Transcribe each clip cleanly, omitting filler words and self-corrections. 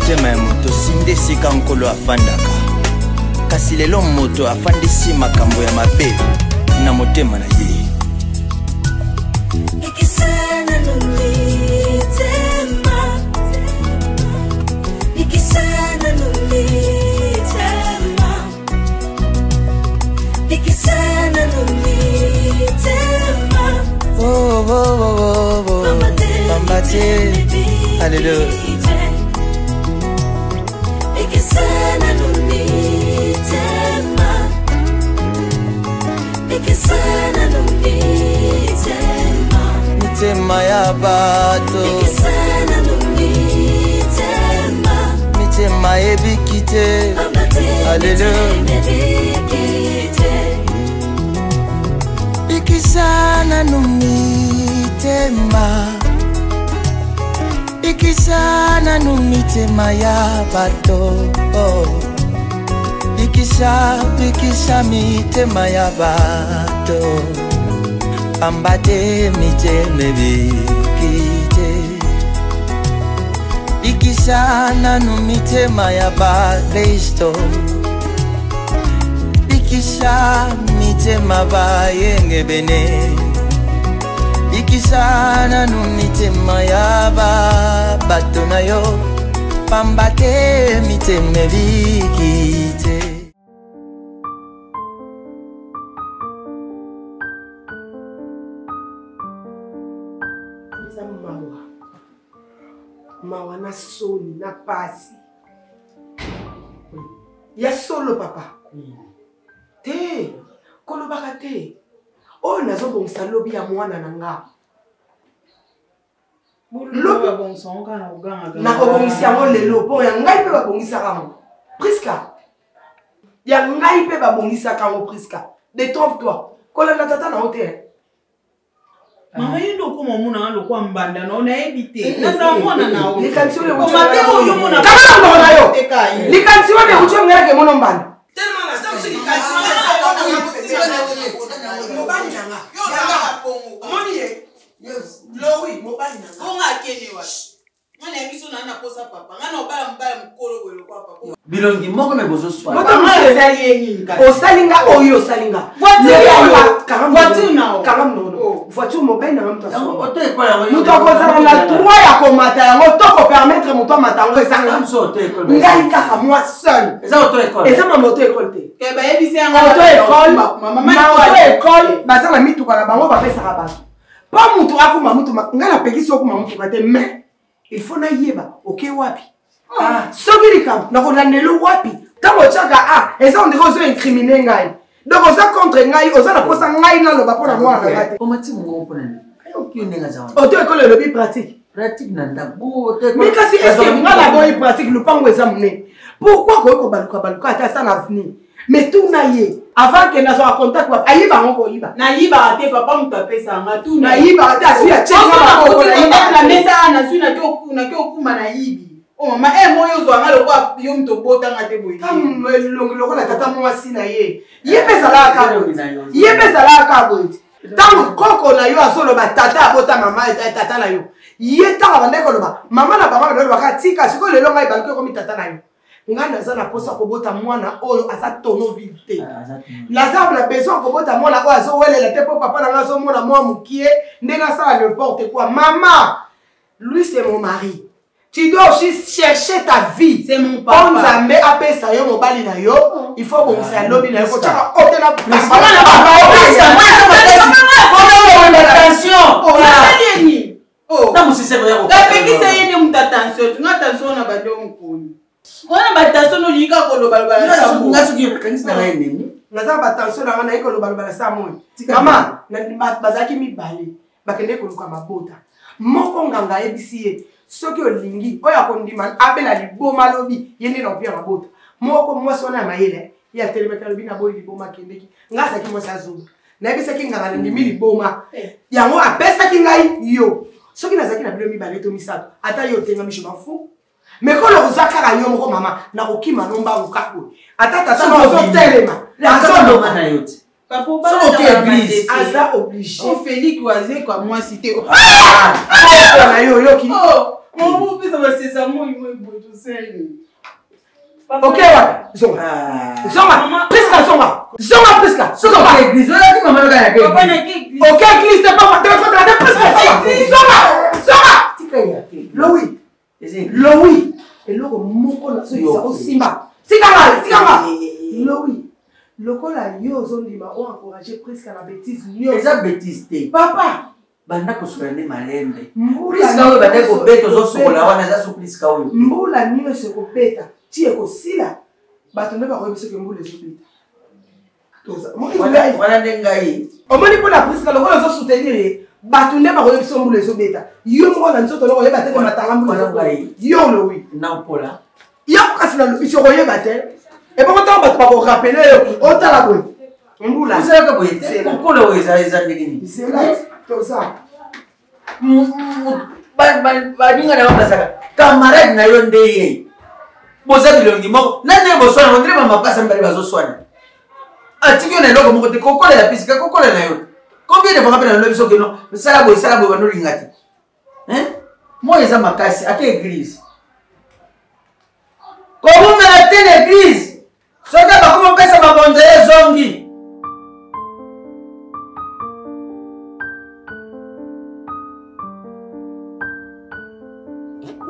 Motema ya moto sinde esika Nkolo afandaka, kasi lelo moto afandisi makambo ya mabe na motema na ye. Oh, oh, oh, oh, oh. Pamba te. Alléluia. Mitema ya bato, mitema ebiki te. Alléluia. Bikisa nanu mitema, bikisa nanu mitema ya bato, oh. Bikisa, bikisa mitema ya bato, pamba te mitema ebiki te. Bikisa nanu mitema ya bakristo, bikisa mitema bayengebene, bikisa nanu mitema ya bato na yo, pamba te mitema ebiki te. Eza mawa, mawa na soni na pasi ya solo papa. Te kolobaka te, oyo nazobongisa lobi ya mwana na nga. Nakobongisa yango lelo mpo ya ngai mpe babongisaka yango Priska, ya ngai mpe babongisaka yango Priska. Détrompe toi, kolanda tata na yo te. Mama, ye nde okoma omona nga lokwa mbanda na yo, nayebi te naza mwana na yo. Likanisi oyo mabe oyo omona kanga na monoko na yo, likanisi wana euti oyo ngai nakemono mbanda. Mobali na nga, omoni ye Lowi, mobali na nga bonga akende wapi? Nga na biso na na posa papa, nga na obala mobala mokolo boye lokwa papa. Bilongi moko me bozoswana. Osali ye nini kasi? Osali nga oyo osali nga. Voiture na yo. Kanga monoko. Voiture mobali na nga moto asomba. Oto ekole yango. Moto akozala na droit ya komata yango to kopermettre moto amata yango ezanga ngai kaka moi seul. Eza auto école. Eza mama auto école te. Ke bayebisi yango. Auto école, na auto école baza na mituka na bango bapesaka bato. Mpo moto akuma motuka, ngai napekisi okuma motuka te, mais il faut nayeba oke wapi. Soki likambo nakolandela wapi ntango otyaka a eza ondire ozo incrimine ngai, donc oza contre ngai, oza na posa ngai naloba mpo na mwana na ngai te. Omati mongongo mpona nini? Ayoki yo ndenge aza wana. Auto école elobi pratique. Pratique na ndako. Mais kasi eske ngai naboyi pratique? Lupango eza monene, pourquoi koyi kobaluka baluka ata asa na avenir? Mais tuna ye avant ke nazwaka contact wapi, ayiba yango koyiba. Nayibaka te papa, moto apesaka nga. Tuna. Nayibaka te, azwi atie na mesa, nazwi nake okuma nayibi. O mama e moyo ozwa nga lokwa yo moto obotanga te boye. Elongi lokola tata mwasi na ye, ye mpe ezalaka boye, ye mpe ezalaka boye. Ntango koko na yo azoloba tata abota mama, tata na yo ye, ntango abandaki koloba mama na bango abandaki kolobaka tika. Sikoyo lelo ngai baluki ekomi tata na yo. Ngai naza na mposa kobota mwana oyo aza tono vide te, naza na besoin kobota mwana oyo azowelela te mpo papa na ngai azomona mwa mokie ndenge asala n'importe quoi. Mama, lui c'est mon mari, tu dois aussi chercher ta vie. C'est mon papa. Mpo Nzambe apesa yo mobali na yo, il faut bongisa lobi na yo, kotyaka ote na Tension. Osali ye nini? Na mosisa koya. Napekisa ye nde moto attention, nga tension na bande mokoni wana batension olingi kaka kolobaloba na sango. Nga soki yokanisi na ngai nini? Naza na batension na ngai, naye kolobaloba na saa moi. Mama, bazalaki mibale, bakendeki koluka mabota. Moko nganga ayebisi ye soki olingi oyo akondima abela liboma alobi ye nde na kopia mabota. Moko mwasi wana ya mayele ye atelemaki alobi naboyi liboma, akendeki. Ngai azalaki mwasi azoba, nayebisaki nganga nandimi liboma yango apesaki ngai yo. Soki nazalaki na bino mibale to misato, ata yo otengami, je m'en fous. Mais kolo oza kaka yo moko mama, nakokima no mbangu kaka boye. Ata tata azotelema azoloba na yo te. Soki oke église aza obligé. Félix Wazekwa mwasi te. Na yo oyoki. Mama opesa basesa moi moi boye tosali. Ok, wapi? Zonga. Zonga. Priska, zonga. Zonga, Priska. Zonga. Église olaki mama loka ya Papa naki église. Ok, église te papa. Te papa, te Priska, zonga. Zonga. Zonga. Tika ya te. Lowi. Eza église. Lowi. Eloko moko na soyisa osimba. Tika ngai, tika ngai. Lowi. Lokola yo ozondima o encourager Priska na bêtise nyonso. Eza bêtise te. Papa, Banda kosokola nde malembe. Mbula Priska oyo banda nyonso kobeta ozosokola ekobeta. wana eza so Priska oyo te. Mbula nyonso ekobeta ti ekosila, bato nde bakoyebi soki mbula ezobeta. Wana wana nde ngai. Omoni mpo na Priska, lokola ozosoutenir ye, bato nde bakoyebi soki mbula ezobeta. Yo moko na nzoto loko oyeba te ke matanga mbula Wana ezobeta. ngai. Yo lowi. Naopola. Yo kasi nalobi soki oyeba te. Ebongo ntango bato bakorapele yo, otala boye. Mbula. Osalaka boye te. Zela. Kokola oyo eza eza ndenge nini? Zela toza. Baninga na yo bazalaka camarade na yo nde ye boza bilongi moko na ndenge boswana ondire bamapasa mibale bazoswana atiki yo na eloko moko te kokola ya pisika kokola na yo combien de fois mpe nalobi soki no sala boye sala boye banolinga te. Hein? Moi eza makasi ata église kowumela te na église soki bakoma opesa mabonza ye ezongi.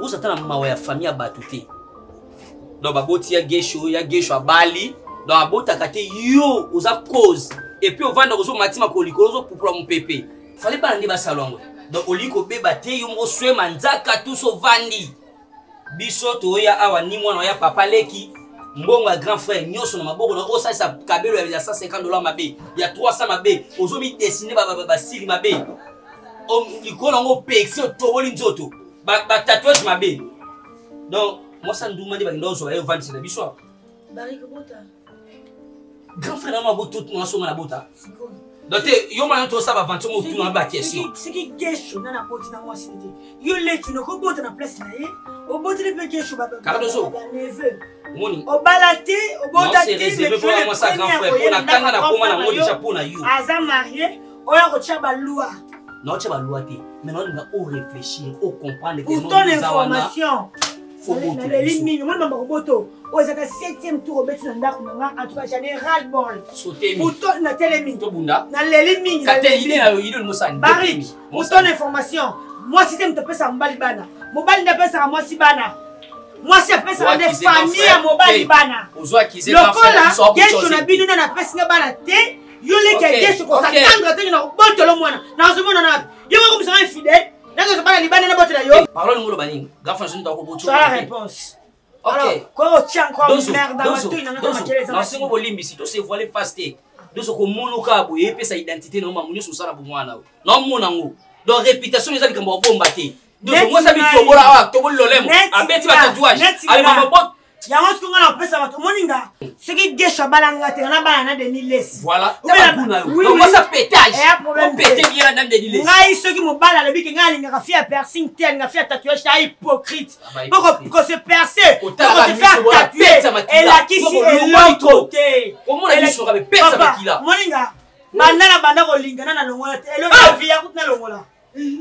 Oza ata na mawa ya famille ya bato te. Donc baboti ya Gesho, ya Gesho abali, donc abotaka te, yo oza cause. Et puis ovanda kozomati makolo likolo, ozopupula mopepe. Fallait bana nde basala yango. Donc olingi kobeba te, yo moko swema nzaka tous ovandi. Biso toya awa ni mwana ya papa leki, mbongo ya grand frère nyonso na maboko na osalisa kabelo ya 150 $ mabe, ya 300 mabe, ozomidesine basili mabe. Likolo yango opekisi, otoboli nzoto, ba tatouage mabe. Donc mwasi ya ndumba nde bakenda kozwa ye ovandisa na biso awa. Grand frère na mabo tout na songa na bota. Donc te yo mwana to saba aventure mo tuna ba question. Soki Gesho na na boti na mwasi te. Yo leki no ko bota na place na ye. Oboteli pe Gesho ba ba. Cardozo. Ba neveu. Moni. Obala te, obota Non, c'est te, réservé mais pour tu es le moi, ça, grand premier frère. à Pour na koyeba kanga na ndako koma na grand ngo frère déjà na pour na yo. Aza marié, oya kotia ba loi. Non, tia ba loi te. Mais non, on a réfléchir, on comprendre que Pour non, ton nous avons information. Faut boter Naleli biso. mingi, mwana mama boto. Oyo ezaka 7e tour obeti na ndako na nga, en tout cas, j'en ai ras le bol. Sauter Pour ton, na telemi. Tobunda. Naleli mingi, Kate, naleli il est na yo, il est le mosani. Barik, pour ton information, mwasi te moto apesaka mobali bana. Mobali nde apesaka mwasi bana. Mwasi apesaka nde Oakize grand famille ya frère. mobali Hey, bana. ozwa akize grand frère, Lokola biso akoki Gesho oze. na bino nde napesi nga bana te, yo leki ya Ok, Gesho ok. kosatendre te na kobotolo mwana. Nazomona na wapi? Yo moko mosanga infidèle, nazoza bana libanda na botela yo. Hey, parole ngolo banini? Grand frère, je ne dois pas Tu as la réponse. Ok. Alors, quoi, tiens, quoi, Dozo, merde, dozo, matouille, nanga, dozo. makele, Na sengo bolimbisi, to se voiler face te. Dozo komonoka boye, epesa identité na yo, mamu nyonso osala bomwana oyo. Na omona ngo. Donc réputation eza likambo ya bomba te. Dozo, Neti mwasi abi ngai. tobola awa, toboli lolemo. Neti Abeti ba nga. tatouage. Neti Ale nga. mama bot. Yango soki nga na kopesa bato, omoni nga, soki Gesho abala nga te, nga na bana na Denis Lessi. Voilà. Ou bien Taba kuna yo. Oui, Donc, oui. mwasi pétage. Eh, problème O pété te. bien la dame Denis Lessi. Ngai soki mobali alobi ke ngai alingaka fille ya piercing te, alingaka fille ya tatouage te, aza hypocrite. Ah bah, Po hypocrite. ko se percer, Kotala po ko ba se miso faire wana, tatouer, peta makila. elakisi Po kolongwa eloko to. te. Komona Elaki- miso kaka, peta Papa, makila. omoni nga, banda na banda kolinga na nalongola te. Eloko Ah! na vie ya kutu nalongola.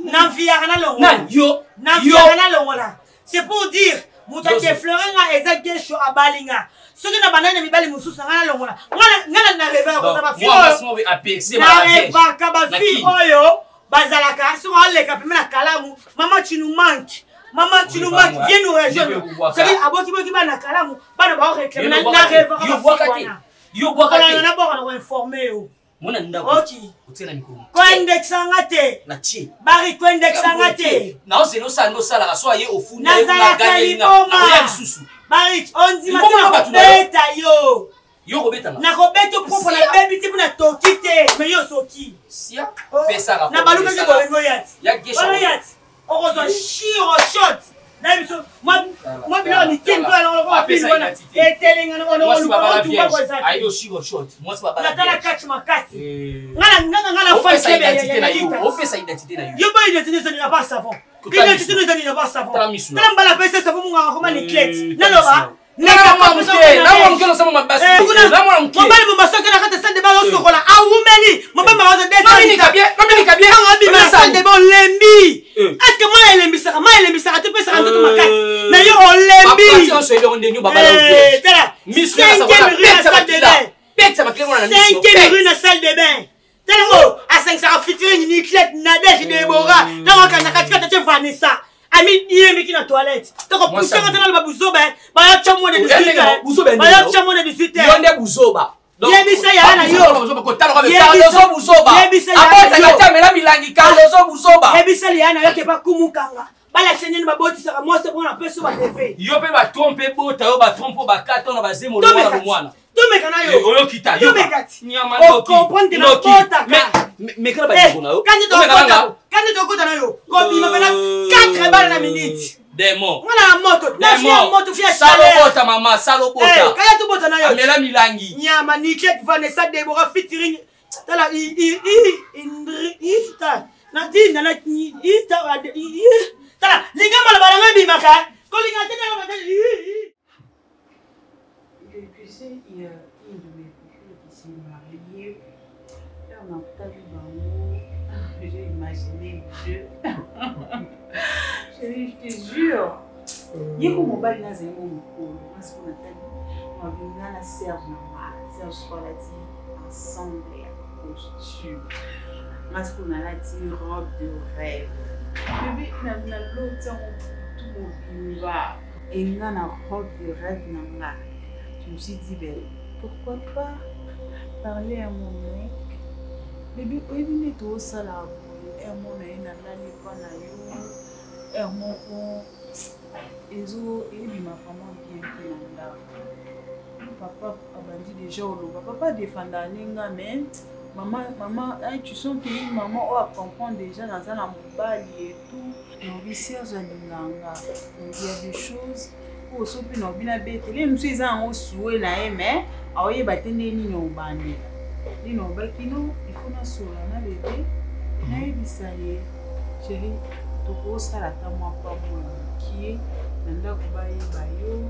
Na vie yaka nalongola. Nani? Yo. Na vie Yo. yaka nalongola. C'est pour dire, moto Dozo. adefleure nga eza Gesho abali nga. Soki na bandani na mibali mosusu na nga nalongola. Nga na rêve ya kozala ba fille Moi, oyo. mwasi moko apercé Na ba vierge. rêvaka ba Na fille kini. oyo bazalaka soki aleka pembe na kalamu, maman tu nous manques. Maman tu nous Oui, manques, bah, viens nous moi, rejoindre. je vais vous voir Soki ça. aboki-boki bana na kalamu, bana ba réclamer. Yo Na bwaka te. rêvaka Yo ba bwaka fille te. wana. Yo bwaka te. Kolanda na bwaka na koinforme yo. Mona ndako. Ok. Otie na mikolo. Koindekisa nga te. Na tie. Bari koindekisa nga te. Na ozela osala nde osalaka, so aye ofunda ye, Nazalaka kuna agangeli nga. liboma. Nakoya lisusu. Bari, ondima te Liboma na bato na yo. nakobeta yo. Yo kobetanga. Nakobeta yo propre, Sia. nabebi te mpo na toki te. Mais yo soki. Sia. Oh. Pesaka, Na balukaki pesaka. bolingo ya ti. Ya Gesho. Wana ya ti. Okozwa shiro shot. Na biso, mwa biloko Tala, mike tala. mpe wana lokola Apesa pili wana. identité. Etelengana wana Mwasi oluka babala otumba vierge. ko eza te. Ayebi oshiro shot. Mwasi babala Natala vierge. catch makasi. Eh. Nga na fan Opesa club ya- identité ya- na ya yo. Litas. Opesa identité na yo. Yo ba identité eza nini, pas savon. Kotala Identité miso. eza nini, pas savon. Tala miso na. Tala mbala pesa savon munga akoma ni Eh, clé. tala Naloba. miso na. Na mwana moke, na mwana moke nosala mabasi. Na mwana moke. Mobali mobaso akenda kati ya salle de bain azosokola, awumeli. Mobali bazo deux Mami ans. Nika bien, mami Nika bien. Ntango abima na Mami salle de bain, olembi. Eh. Est-ce que mai elembisaka? Mai elembisaka te, pesaka Nyonso oyebi yango ndenge babala. Eh, tala. Miso Cinquième rue na salle de bain. Pekisa makila mwana na miso. Cinquième rue na salle de bain. Tala oyo asangisaka featuring Niclette, Nadège, Deborah. Ntango akanga katikati atie Vanessa. Ami diembiki na toilette. Toko pusaka tala ba buzoba. Bayotya mwana 18 heures. Buzoba ya Bayotya mwana 18 yo heures. Nde buzoba. Yebisa yaya na yo. Cardozo buzoba. Yebisa yaya na yo. Abotaka te, amela milangi. Cardozo buzoba. Yebisa liya na yo ke bakumukanga. Balakisa nini babotisaka mwasi mpona pesa ba TV. Yo mpe batrompe bota yo, batrompe oyo bakata na bazemo lomwana lomwana. Tomeka na yo. Oyokita. Tomeka ti. Nyama. Okomprendre na botaka. Mekana bandeko na yo. Kandi tokota, kandi tokota na yo. Kobima pena 4 balles na minute. Demo. Mwana na moto, na fia moto, fia chaleur. Salobota mama, salobota. Eh, kaya tobota na yo. Amela milangi. Nyama Niclette, Vanessa, Deborah featuring tala i i i indri i ta na ti na na i i ta i i tala linga maloba na ngai ebimaka kolinga te na loba te i i. Tu sais, il y a une de mes copines qui s'est mariée. Là, on a pas vu Bango. J'ai imaginé le jeu. Chérie, je te jure. Ye ko mobali nazali mo mokolo mwasi mpo natali mabinga na Serge na nga, Serge twalati ensemble ya costume, nga siko nalati robe de rêve. Bebe, naloti yango butu mobimba enga na robe de rêve na nga. Je me suis dit, ben pourquoi pas parler à mon mec? Bebe, oyebi nde toosala boye, heure moko na ye nalali epa na yo, heure moko ezo ebima vraiment bien te na ndako. Papa abandi déjà oloba, papa adefendaka ne nga, mais mama, mama, hein, tu sens que une maman oyo acomprendre déjà naza na mobali et tout. Naobi Serge alingaka nga, donc il y a des choses oyo so mpe naobi nabetele mosusu eza yango sue na ye, mais aoyeba te nde nini obandela nde naobaki no, il faut nasola na bebe, nayebisa ye: chéri, tokosala ata mwa pamo ya mokie na ndako, bayeba yo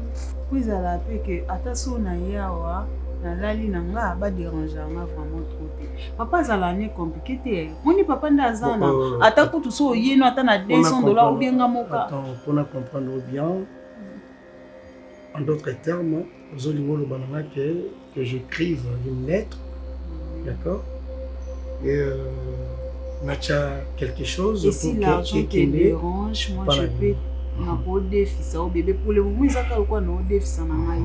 po ezala mpe ke ata so na ye awa nalali na nga, baderange nga vraiment trop te. Papa azala ne compliqué te, moni papa nde aza na ata kutu so oyeno ata na 200 $ ou bien nga moka. Attends, mpona comprendre bien, en d'autres termes, ozolinga oloba na nga que j'écrive une lettre, d'accord, et natia quelque chose Et si pour que l'argent te ekende dérange, moi je Voilà. peux nakodefisa o bébé. Pour le moment eza kaka lokola naodefisa na ngai,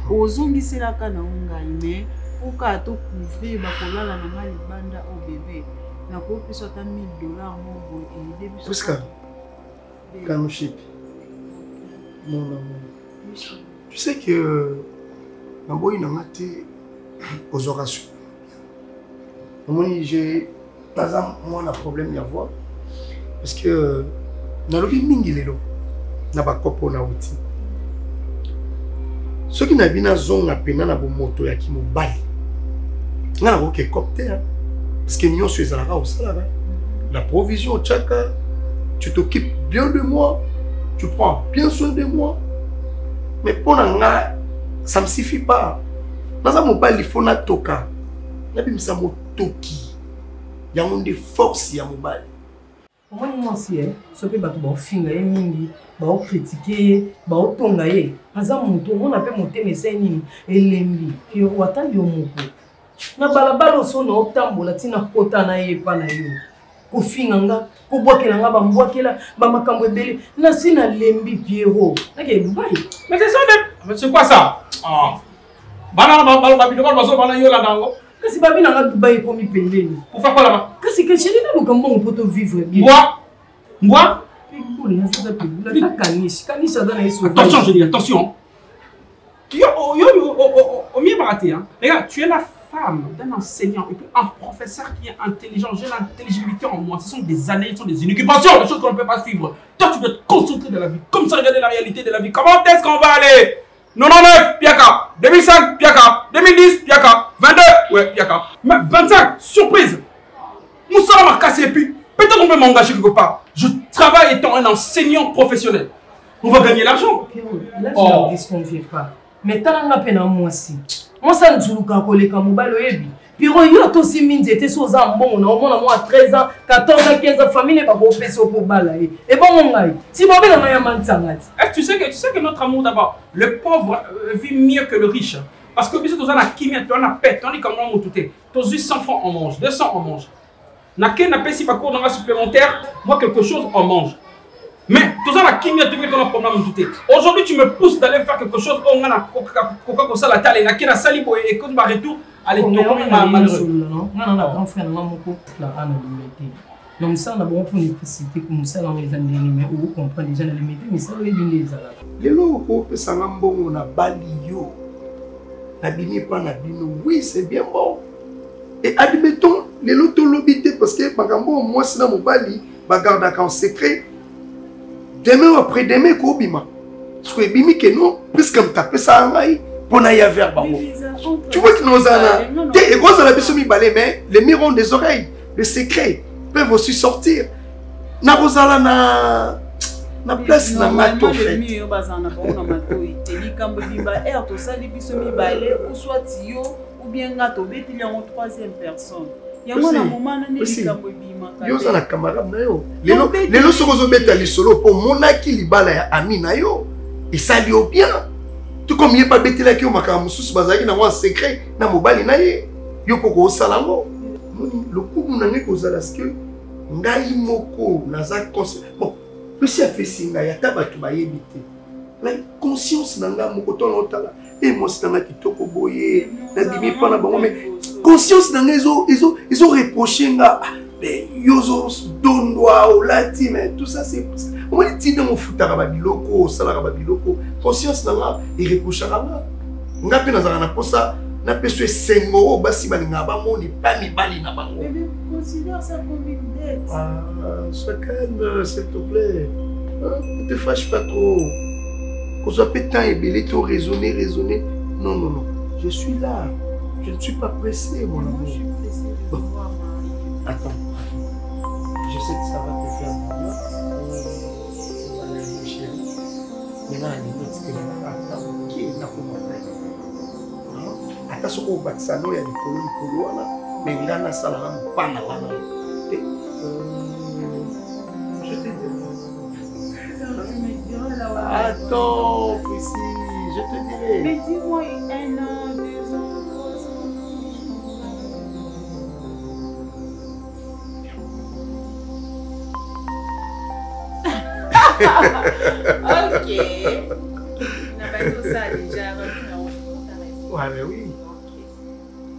yo ozongiselaka na yo ngai, mais po kaka tocouvrir bakolala na ngai libanda o bébé, nakopesa ata 1000 $ mo boye eyede biso. Prisca, Kanuship, mon amour. Tu sais que naboyi na nga te ozwaka su. Namoni j'ai naza mwana problème ya voix parce que nalobi mingi lelo na bakopo nauti. Soki nayebi nazonga mpena na bomoto ya kimobali, nga nakoki ekope te, hein, parce que nyonso ezalaka osalaka la provision otiaka, tu t'occupes bien de moi, tu prends bien soin de moi, mais mpo na nga ça me suffit pas. Naza mobali, fo natoka, nabimisa motoki, yango nde force ya mobali. Omoni mwasi e, soki bato baofinga ye mingi, baocritiquer ye, baotonga ye, aza moto omona mpe motema esai nini, elembi. Piero, ata yo moko na balabala oso na otambola ntina kota na ye epa na yo, kofinga nga, kobwakela nga, bambwakela bamakambo ebele, nasi nalembi. Piero, nakee Dubai. Mais c'est ça même. Mais c'est quoi ça? Ah. Bana ba ba biloko bazo bana yo la nango. Kasi babi na nga Dubai ekomi pembeni. Pour faire quoi là-bas? Kasi ke chéri, naluka mbongo mpo tovivre bien. Mbwa. Mbwa. Pitbull, nazoza pitbull, ata kanishi kanishi aza na ye sauvage. Attention, je dis attention. Yo, yo, yo, oh, oh, oh, mieux raté, hein. Les gars, tu es la femme d'un enseignant et puis un professeur qui est intelligent. J'ai l'intelligibilité en moi. Ce sont des années, ce sont des inoccupations, des choses qu'on ne peut pas suivre. Toi, tu dois te concentrer dans la vie. Comme ça, regarder la réalité de la vie. Comment est-ce qu'on va aller? 99, Piaka. 2005, Piaka. 2010, Piaka. 22, ouais, Piaka. Mais 25, surprise. Moussa m'a cassé et puis peut-être on peut m'engager quelque part. Je travaille étant un enseignant professionnel. On va gagner l'argent. Pierrot, là, je Oh. ne disconviens pas. Mais tala nga mpe na mwasi. Mwasi anzuluka koleka mobali, oyebi. Piro yo tosimbi nzete so oza mbongo na omona mwa 13 ans 14 ans 15 ans famille ne bakopesa yo mpo obala ye ebongo ngai si bobela ngai ya mantsanga ti. Est-ce tu sais que tu sais que notre amour d'abord le pauvre euh, vit mieux que le riche parce que biso toza na kimia toza na paix toza likambo ya motu te tozwi 100 francs on mange 200 on mange nake napesi bacours nanga supplémentaire moi quelque chose on mange mais toza na kimia tokoki tona problème motu te aujourd'hui tu me pousses d'aller faire quelque chose oyo nga nakoka kosala te ale nake nasali boye ekomi ba retour ale tokomi malheureux nga na na grand frère nanga moko na ana limete na mosala na bango mpona epesite ko mosala yango eza ndenge mais okocomprendre déjà na limete misala oyebi nde ezalaka lelo okopesanga mbongo na bali yo nabimi epa na bino oui c'est bien bon et admettons lelo tolobi te parce que makambo oyo mwasi na mobali bagardaka en secret demain ou après demain ekobima soki ebimi ke non puisque moto apesaka ngai mpo na ya vers bango tu vois kinozala te ekozala biso mibale mais les murs ont des oreilles le secret peuvent aussi sortir nakozala na na place na nga to fait yo bazala na bango na matoi te likambo ebimba heure tosali biso mibale ou soit yo ou bien nga tobeteli yango troisième personne yango na moment na nde likambo ebimaka yo oza na camarade na yo lelo lelo soki ozobeta lisolo mpo omonaki libala ya ami na yo esali yo bien tout comme ye mpe abetelaki yo makambo mosusu bazalaki nango en secret na mobali na ye yo mpo koosala yango moni lokumu na ngai kozala ce ngai moko naza bon pesi apesi ngai ata bato bayebi te na conscience na ngai moko to naotala e mwasi na ngai kitoko boye nabimi epa na bango mais conscience na ngai ezo reproche nga ah, mais yo ozodondwa olati mais tout ça c'est omoni ti ndenge ofutaka babiloko osalaka babiloko conscience na nga ereprochaka nga nga mpe nazalaka na mposa napesa esengo oyo basi balingaka bamona epa mibali na bango. Considère ça comme une dette. Ah, sois calme, s'il te plaît. Hein? Ne te fâche pas trop. Kozwa mpe temps ebele to raisonner, raisonner. Non, non, non. Je suis là. Je ne suis pas pressé, mon amour. Moi, je suis pressé de bon. voir marier. Attends, attends. Je sais que ça va te faire du bien. Chérie. Maintenant, nalingi otikela ata moke nakoma prêt. Ata soki obakisa no ya likolo likolo wana, me nga nasala na mopana wana te. Je te dirai. Attends, Prissy, je te dirai. Mais dis-moi un an, deux ans, trois ans. Ok. Ça déjà. Ouais, mais oui. Ok.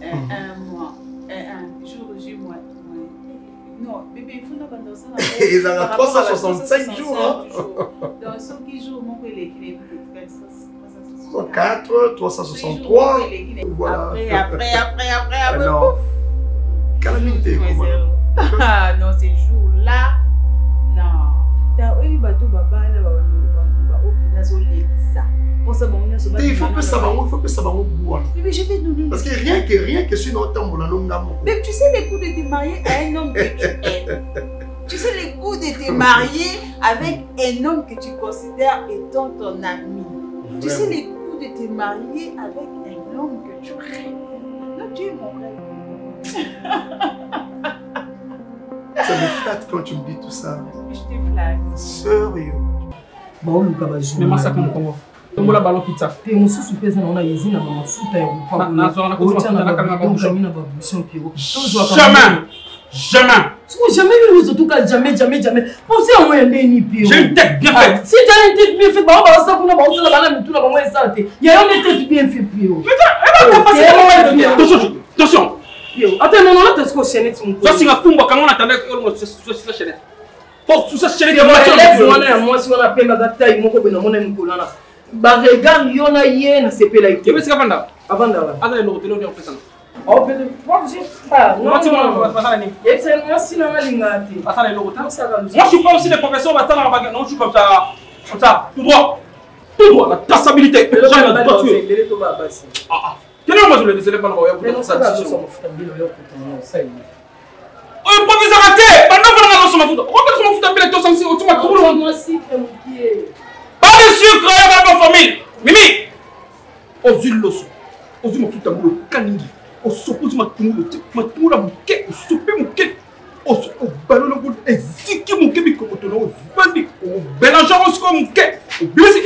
Un, mm. un mois. Un, un jour, J, mois. Non, bébé, il faut nous ça. Ils ont 365 jours. Hein? Dans ce qui jour, mon collègue, 364, 363. Voilà. Après, après, après, après, après. Non. Calamité. Ah non, ces jours-là, non. oyebi bato babala nazolekisa mposa bango nyonso il faut pesa bango il faut pesa bango goût wana mais je vais donner parce que rien que rien que soki naotambola no nga moko mais tu sais le goût de te marier à un homme que tu aimes tu sais le goût de te marier avec un homme que tu considères étant ton ami. Tu sais le goût de te marier avec un homme que tu rêves. Non, tu es mon rêve. Ça me flatte quand tu me dis tout ça. Je te flatte. Sérieux. baoluka bajourtombola ballon pizza te mosusu mpe eza na wana ezi na bamafuta ya kopakolakami na babusion piero jamais jamais siko jamais yo nyonso tuka jamais jamais jamais pense yango ya ndeni pio j'ai une tête bien faite si tu as une tête bien faite bango baosa kuna baosala bana mitu na bango esala te ya yo nde tête bien fait pio attention attention ata nono olata siko chaînette mokolo zosinga fumbwa kango na tanda olongo susa chaînette po susa chaînette ya wana ya mwasi wana pembe aza taille moko boye namona mokolo wana baregard yo na ye nasepelaki te ebesika avanda avanda wana aza eloko te eloko opesana mwasi na nalingaka te asala eloko te moi je suis pas aussi des professeurs basalaka ba non je suis comme ça comme ça tout droit tout droit la traçabilité genre la droiture ah ah Quel est moi je le désolé pas le oyo improvisaka te banda fana nga loso mafuta okoki loso mafuta mbele tosansi otuma tukulu pas de sucre ya bana ba famille mimi ozwi loso ozwi mafuta mbulu okalingi Osopi matungulu te, matungulu ya moke, osopi moke. Obaloli yango eziki moke bikokoto na ovandi, omelange yango sikoyo moke, obimisi.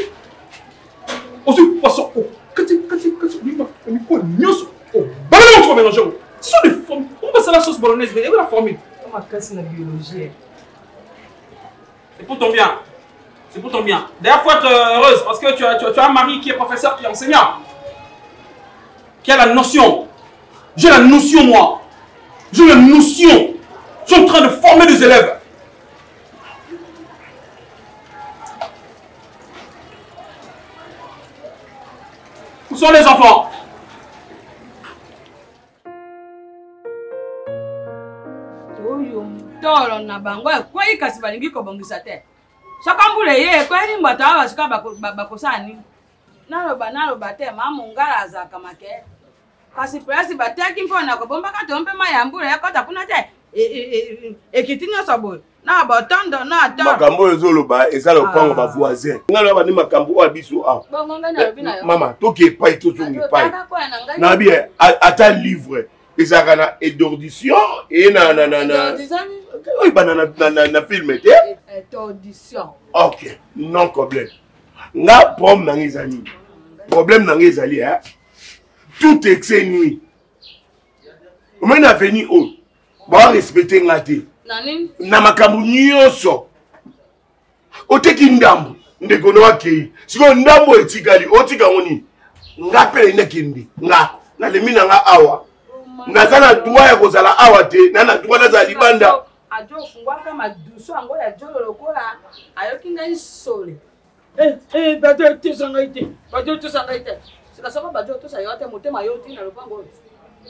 Ozwi poisson, okati kati kati obima miko nyonso, obaloli yango sikoyo omelange yango. Ce sont des formules. On passe à la sauce bolognaise, mais il y a la formule. Makasi na biologie. C'est pour ton bien. C'est pour ton bien. D'ailleurs, faut être heureuse parce que tu as, tu, as, tu as un mari qui est professeur, qui est enseignant. Qui a la notion. J'ai la notion, moi. J'ai la notion. Je suis en train de former des élèves. Où sont les enfants? Oyo tolo na bango ekwei kasi balingi kobongisa te. Soki mbula eye ekweli bato awa sikoyo bakosala nini? Naloba naloba te, ma mongala azalaka make. Kasi place bateki mpo na kobombaka to mpe mai ya mbula ekɔta kuna te. Ekiti nyonso boye na botondo na to. Makambo oyo ozoloba eza lopango ba voisin. Ngai naloba nde makambo oyo ya biso awa. Bongo ngai nalobi na yo. Mama, toke epai tozonga epai. Nayebi ata livre ezalaka na étourdition eye na na na na oyo ebanda na na na film te. Étourdition. Ok, non problème. Nga problème na ngai eza nini? Problème na ngai ezali hein. Tout excès nuit. Omoni na avenue oyo ba respecte nga te. Na makambo nyonso. Oteki ndambo ndeko na akei sikoyo ndambo etikali otika yango nini nga mpe nakende nga nalembi na nga awa naza na droit ya kozala awa te na na droit nazala libanda ajo ofungwaka madusu yango ya jolo lokola ayoki ngai sole bato otosa ngai te bato otosa ngai te sika soko bato otosa yo te motema yo ti na lopango oyo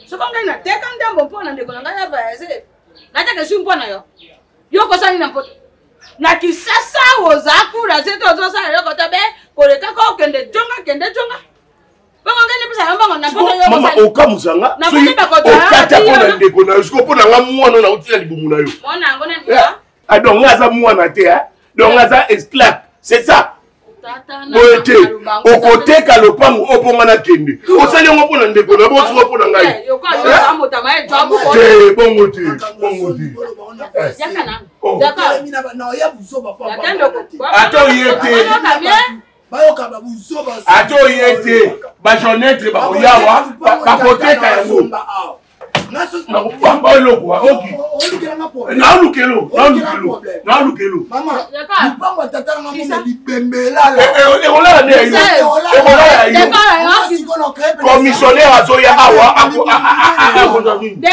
soko ngai nateka ndambo mpo na ndeko na ngai ya voyage nateka esu mpo na yo yo okosali na mpoto na kisasa oza kula te to ozosala eloko te be koleka ko okende jonga kende jonga bongo ngai nepesa yo mbongo na mpoto yo mama okamusa nga soki okata mpo na ndeko na yo sikoyo mpo na nga mwana nauti na libumu na yo mwana yango nani ah donc nga aza mwana te donc nga aza esclave c'est ça boye te okoteka lopango oyo mpo nga nakende osali yango mpo na ndeko na bosuka mpo na ngai te bongo te bongo te ata oye te ata oye te bajonetre bakoyawa bakoteka yango nakobamba eloko oki nalukelo nalukelo nalukelo lupango ya tata nanga mona libembe elala ekolala nde ekolala yo commissionnaire azoya awa akozwa nini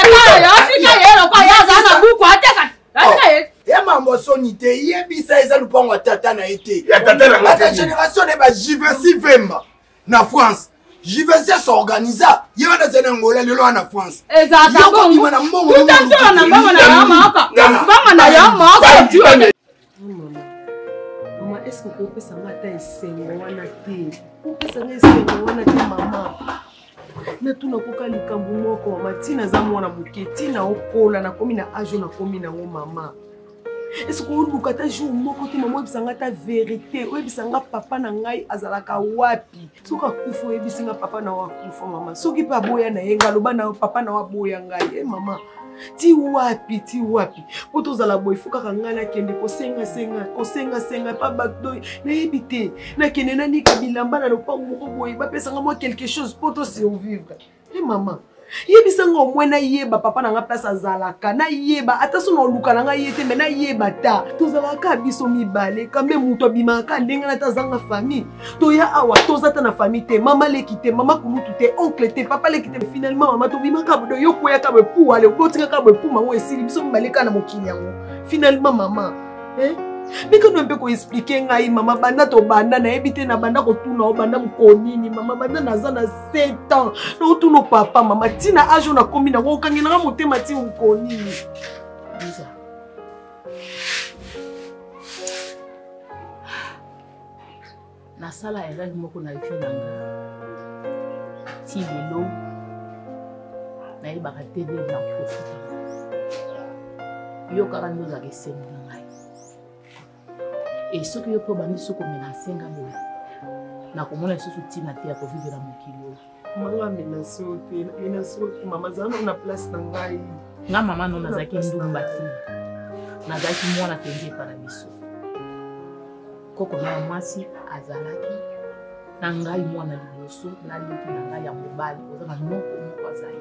ye mambo soni te yebisa eza lupango ya tata na ye te ata génération na ye ba jivesi vemba na france Jivency s'organisa ye wana azali na Angola lelo wana na France ezalaka bongo na mbongo tutantolo na mbongo na yo moko mbongo na yo moko mama est ce que okopesa nga ata esengo wana te opesa nga esengo wana te mama natuna koka likambo moko mama ntina aza mwana moke ntina okola nakomi na age oyo nakomi nango mama eske oluka ata jour moko te mama oyebisa nga ata verité oyebisa nga papa na ngai azalaka wapi soki akufa oyebisi nga papa na yo akufa mama soki mpe aboya na ye nga aloba na yo papa na yo aboya ngai e eh, mama ti wapi ti wapi mpo tozala boye fo kaka ngai nakende kosengasenga kosengasenga pa bato nayebi te nakende nanika bilamba na lopango moko boye bapesa nga mwa quelque chose mpo tosurvivre e mama yebisa nga omwe nayeba papa na nga place azalaka nayeba ata so naoluka na ngai ye te me nayeba ta tozalaka kaka biso mibale kambe moto abimaka kaka ndenge na te azanga famille toya awa toza ta na famille te mama leki te mama kulutu te oncle te papa leki te finalement mama tobimaka bodo yo kweyaka boye pu ale obotikaka boye pu mango esili biso mibale kaka na mokili yango finalement mama eh? mikano mpe koexplike ngai mama banda tobanda nayebi te na banda kotuna o banda mokolo nini mama banda naza na 7 ans naotuna papa mama ntina age oyo nakomi nango okangelanga motema ti mokolo nini Liza. Nasala erreur moko na vie na nga ti lelo nayebaka te ndenge na profita yo kaka nde ozalaka esengo na ngai e soki yo mpe obandi soki komenase nga boye nakomona lisusu ntina te ya kovivre na mokili oyo. Mama amenase yo te, amenase yo te mama, zala na place na ngai. Nga mama no nazalaki ndumba te. Nazalaki mwana mpenza epa na biso. Koko na mwasi azalaki na ngai mwana liboso na leki na ngai ya mobali oza na noko moko azali.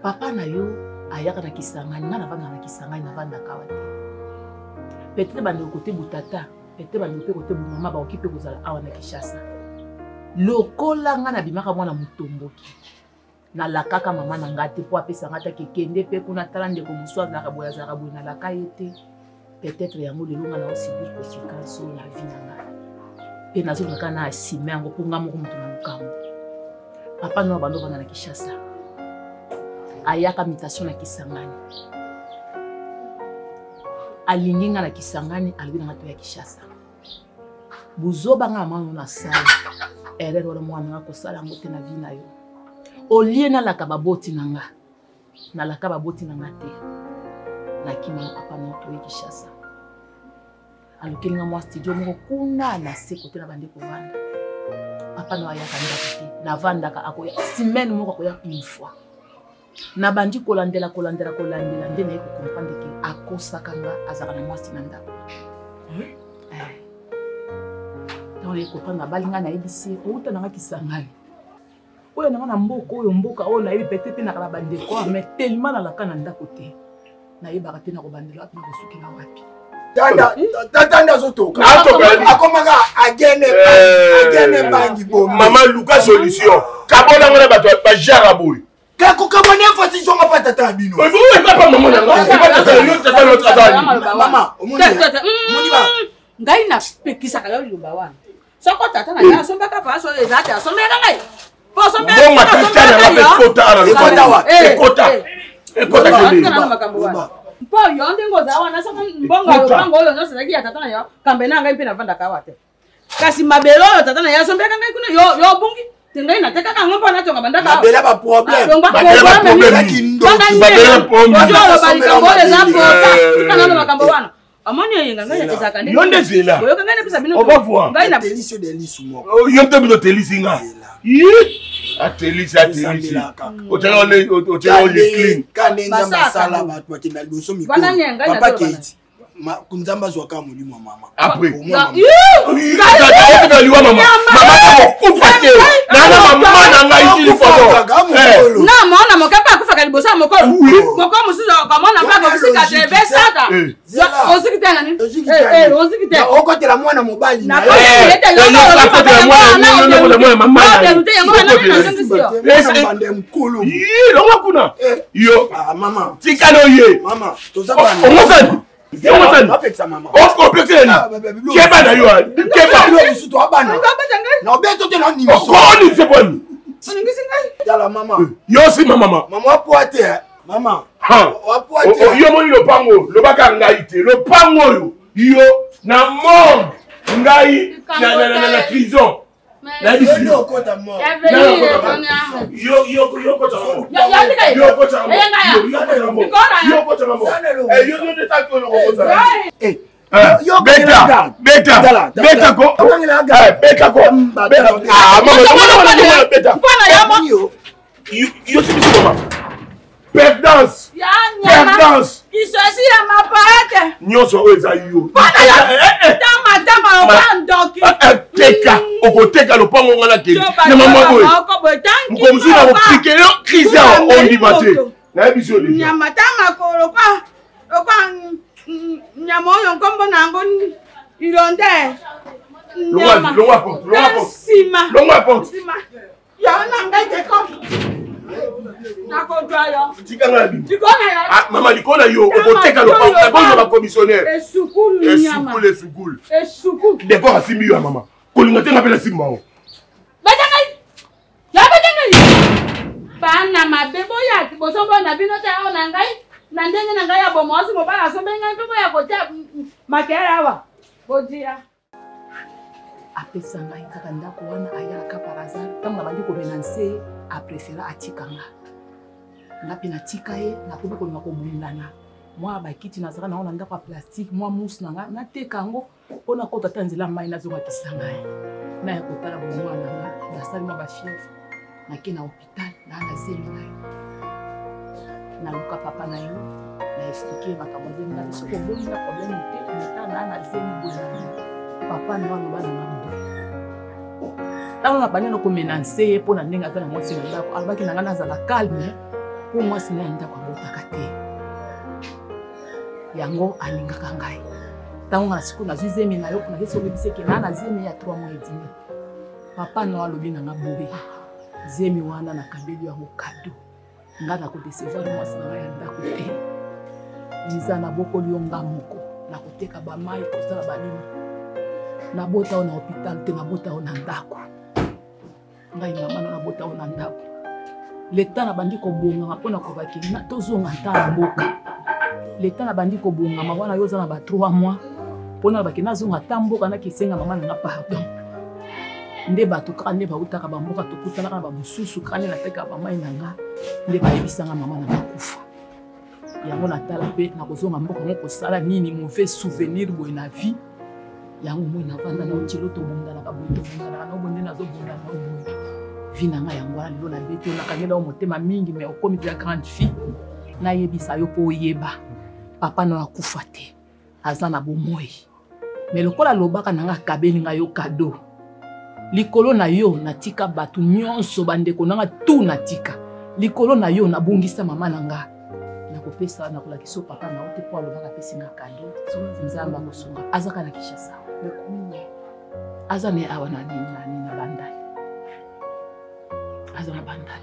Papa na yo ayaka na Kisangani, nga navandaka na Kisangani, navandaka awa te. Peut-être bandeko kote botata, peut-être bandeko mpe kote bomama bakoki mpe kozala awa na Kinshasa. Lokola nga nabimaka mwana motomboki, nalakaka mama na nga te mpo apesa nga ata kekende mpe kuna tala ndeko mosusu azalaka boye azalaka boye, nalaka ye te. Peut-être yango lelo nga nao subir conséquence oyo na vie na nga mpe nazolinga kaka na asime yango mpo nga moko moto na mokambo. Papa no abanda ovanda na Kinshasa, ayaka mutation na Kisangani, alingi nga na Kisangani, alobi na nga toya Kinshasa. Buzoba nga mama na sala erreur wana, mwana nga kosala yango te na vie na yo. Olie nalaka baboti na nga, nalaka baboti na nga te, nakima na papa no toye Kinshasa. Alukeli nga mwa studio moko kuna na se kote na bandi kovanda. Papa no ayaka ndako te, navandaka, akoya semaine moko, akoya une fois. Nabandi kolandela kolandela kolandela nde naye kocomprendre ke akosaka nga, azalaka na mwasi na ndako. Ntango naye comprendre abali nga, nayebisi ye outa nanga Kisangani oyo nanga na mboka oyo, mboka oyo nayebi pete mpe nakala bandeko, mais tellement nalaka na ndako te, nayebaka te nakobandela wapi, nakosukela wapi. Tata nde azotoka akomaka agene agene bangi bomi. Mama, luka solution, kabolanga na bato bajara boye. Kakokabona efasi zonga pa tata ya bino. Papa, mama na ngai, mama omoni ba ngai napekisaka yo liloba wana. Soko tata na ngai asombaka faso oyo eza te, asombelaka ngai. Mbongo tata na ngai ekota ala lopango, ekota ekota kende. Makambo wana mpo yo ndenge oza wana, soko mbongo ya lopango oyo nyonso ezalaki ya tata na yo, kambe na ngai mpe navandaka awa te. Kasi mabele oyo tata na ye asombelaka ngai kuna, yo yo obungi te, ngai natekaka yango mpo natonga bandaka. Mabele ba problème, oloba likambo oyo eza pota, tika nano makambo wana. Amoni eyenga ngai ezalaka ndenge yo nde zela. Boyoka ngai napesa bino. On va voir. Ngai na telisi delisu moko. Yo nde bino telisi nga. Atelisi atelisi otyaka ole clean. Kande Nzambe asala bato bakenda liboso mikolo. Papa Keiti, Nzambe azwaka molimo ya mama. Après liwa mama, mama akokufa te, nana mama na ngai tilifoto. Na mwana moke mpe akufaka liboso ya mokolo, mokolo mosusu akamona mpe akokisika te besaka. Oziki te nani? Oziki te. Okotela mwana mobali. Longwa kuna yo, tikala oye ongosani ongosani okomplekse nani? Keba na yo, keba okonise poni yo nsima mama. Mama wapoa te, mama. Yo moni lopango, lobaka ngai te, lopango oyo yo na morgue, ngai na prison. Nayebisi yo, beta beta beta ko beta ko beta yo sibisi mama perdance perdance kisosi ya mapate nyonso oyo eza yo. Tamatama oka ndoki. Teka, okoteka lopango nga nakende na mama boye, moko mosusu na kopike yo crise awa, ondima te, nayebi so. Nyama ta makolo kwa okwa nyama oyo nkombo na yango ilonde. Longwa porte, longwa porte. Nsima. Longwa porte. Nsima yo na ngai teko nakozwa yo. Tika ngai bino. Likolo na yo. Ah, mama, likolo na yo, okoteka lopango, nakozwa bacommissionnaire. Esukulu nyama. Esukulu esukulu. Esukulu. Dekor asimbi yo ya mama, kolinga te, nga mpe nasimba o. Beta ngai ya beta ngai. Bana mabe, boya bozomona bino te awa na ngai na ndenge na ngai ya bomwasi, mobali asombe ngai mpe boya kotia makele awa bodia. Apesa ngai kaka ndako wana, ayaka par hasard. Ntango nabandi komela nse, aprefera atika nga, nga mpe natika ye, nakomi kolinga kobundana. Mwa bakiti nazalaka nango na ndako ya plastique, mwa mousse na ngai nateka yango mpo nakota ata nzela mai nazonga Kisangani. Naya kotala bomwana na nga, nasali mwa bafièvre, nake na hôpital, naa na zemi na yo. Naluka papa na yo, na explike makambo ya zemi na soki oboyi na problème te, meta naa na zemi boye na yo. Papa na yo aloba na nga boye. Ntango nabandi na komenanse ye mpo na ndenge aza na mwasi na ndako, alobaki na ngai nazala calme mpo mwasi na ya ndako abotaka te. Yango alingaka ngai. Ntango nga na sikoyo nazwi zemi na yo, nakesi oyebisa eke naa na zemi ya 3 mois et demi. Papa no alobi na nga boye, zemi wana nakabeli yango cadeau. Nga nakodecevoir mwasi na ngai ya ndako te. Liza, nabokoli yo nga moko, nakoteka bamai, kosala banini. Nabota yo na hôpital te, nabota yo na ndako. Ngai mama na nabota yo na ndako. Leta nabandi kobongama mpo na kobaki tozonga nta na mboka. Leta nabandi kobongama wana yo oza na ba 3 mois mpo na baki nazonga ata mboka nakisenga mama na nga pardon. Nde bato kaka nde bautaka bamboka tokutanaka na bamosusu kaka nde natekaka bamai na nga nde bayebisanga mama na nga kufa. Yango natala mpe nakozonga mboka yango kosala nini, mauvais souvenir boye na vie. Yango moi navanda na otilo tobundanaka boye, tobundanaka na boye nde nazobundana na boye. Vie na ngai yango wana lelo nabeti yo, nakangela yo motema mingi, mais okomi deja grande fille. Nayebisa yo mpo oyeba, papa na yo akufa te, aza na bomoi. Mais lokola alobaka na ngai akabeli ngai yo cadeau. Likolo na yo natika bato nyonso, bandeko na ngai tout natika. Likolo na yo nabungisa mama na ngai. Nakopesa, nakolakisa yo papa na yo te mpo alobaka apesi nga cadeau. Nzambe akosunga. Azaka na Kinshasa. Aza ne awa na nini, na nini, na Bandal. Aza na Bandal.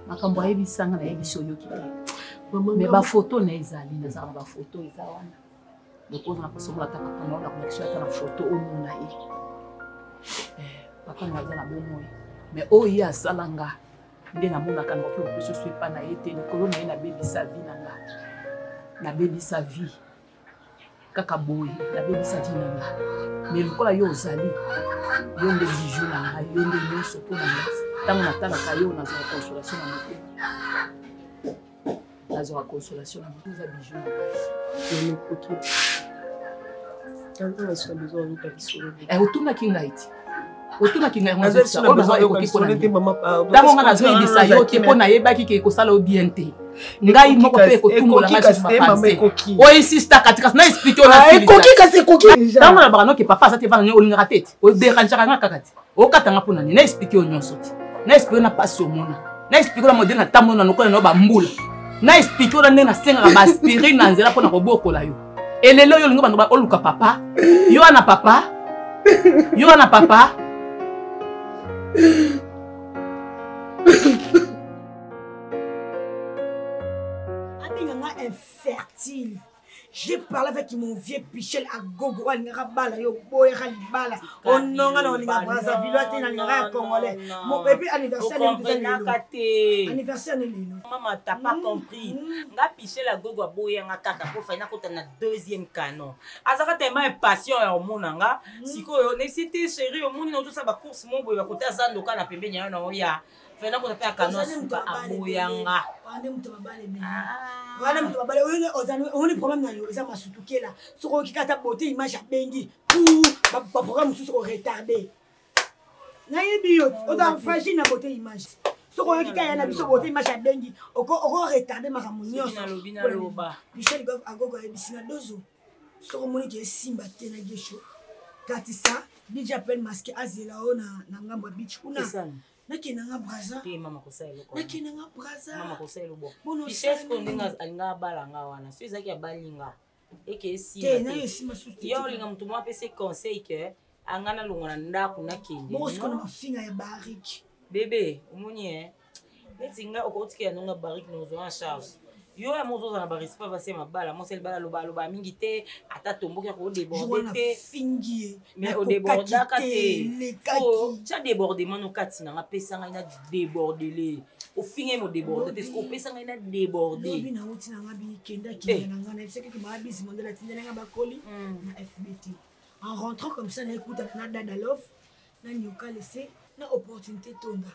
Makambo ayebisanga nayebisi oyoki te. Mais ba photo na ezali, nazala na ba photo eza wana. Lokola na kosomola ata papa na yo, nakolakisa ata na photo omona ye. Papa na aza na bomoi. Mais oyo ye asala nga nde namonaka nakoki kopesa so epa na ye te. Likolo na ye nabebisa vie na nga. Nabebisa vie. Kaka boye, nabebisa vie na nga. Mais lokola yo ozali, yo nde bijou na ngai, yo nde nyonso mpo na nga. Ntango natalaka yo, nazwaka consolation na motema. Nazwaka consolation na motema, oza bijou na ngai. Otunaki ngai te. Otunaki ngai yango nazobisa. Oyo baza ekoki mpo na nini? Ntango ngai nazoyebisa yo te mpo nayebaki ke ekosala yo bien te. Ngai moko mpe ekotumbola ngai susu mapanse. Oyo insista kati kasi na explique oyo na Ekoki kasi ekoki. Ntango nalobaka noke papa aza te vanda nini olingaka te te. Oderangeaka nga kaka te. Okata nga mpo na nini? Na explique oyo nyonso te. Na explique oyo na pasi omona. Na explique oyo na modèle natambola na lokola na yo bambula. Na explique oyo na ndenge nasengaka ba aspirine na nzela mpo na kobokola yo. Elelo yo olingi bando oluka papa. Yo wana papa. Yo wana papa. Abenga nga infertile. J'ai parlé avec mon vieux Pichel à Gogo, alingaka bala yo boyaka libala. Ononga na olinga Brazzaville te na lingaka ya congolais. Mon bébé anniversaire ne Okomprenaka te. Anniversaire ne lelo. Maman, t'as pas compris. Nga Pichel à Gogo aboyanga kaka po fai nakota na deuxième canon. Azaka tellement impatient ya omona nga. Sikoyo nesi te chérie omoni na ozosa ba course mo boye bakota zando kana pembeni ya yo na oya. Fai nakota pe ya canon suka aboyanga. Wana moto mabale ebele. Wana moto mabale oyo ozali omoni problème na yo eza masutukela. Soki oyoki kaka beauté image abengi pour ba programme mosusu o retarder. Nayebi yo oza fragile na beauté image. Soki oyoki kaka ya na biso beauté image abengi oko retarder makambo nyonso. Nalobi naloba. Michel Agogo ayebisi na dozo. Soki omoni ke esimba te na Gesho katisa DJ appel masqué azela yo na ngambo ya beach kuna. Nakende nga Brazza. Te mama kosala eloko wana. Nakende nga Brazza. Mama kosala eloko wana. Bono Pichesse osali. ko ndenge alinga abala nga wana. Soki ezalaki abali nga. Eke esimba Te, te. nayo esimba susu te. Yo olinga moto moko apesi conseil ke anga nalongwa na ndako nakende. Bongo sikoyo na Non. mafinga ya barrique. Bébé, omoni hein. Neti nga okotikela nonga barrique na ozwa en charge. Yo ya mozo ozala na ba respect basi ya mabala, mwasi ya libala aloba aloba mingi te, ata tomboki ya ko déborder Jour wana te. fingi ye. Mais Nakokaki odébordaka te, te. elekaki. Oh, tia débordement no kati na nga, pesa ngai na débordele. Ofingi ye mo débordé te, sikoyo opesa ngai na débordé. Lobi nauti na nga bikenda kenda Eh. na nga, nayebisaki ke maa bisi mondele atindeli nga bakoli na FBT. En rentrant comme ça, nayekutana na Dada Love, na Nyoka Lese, na opportunité tonda.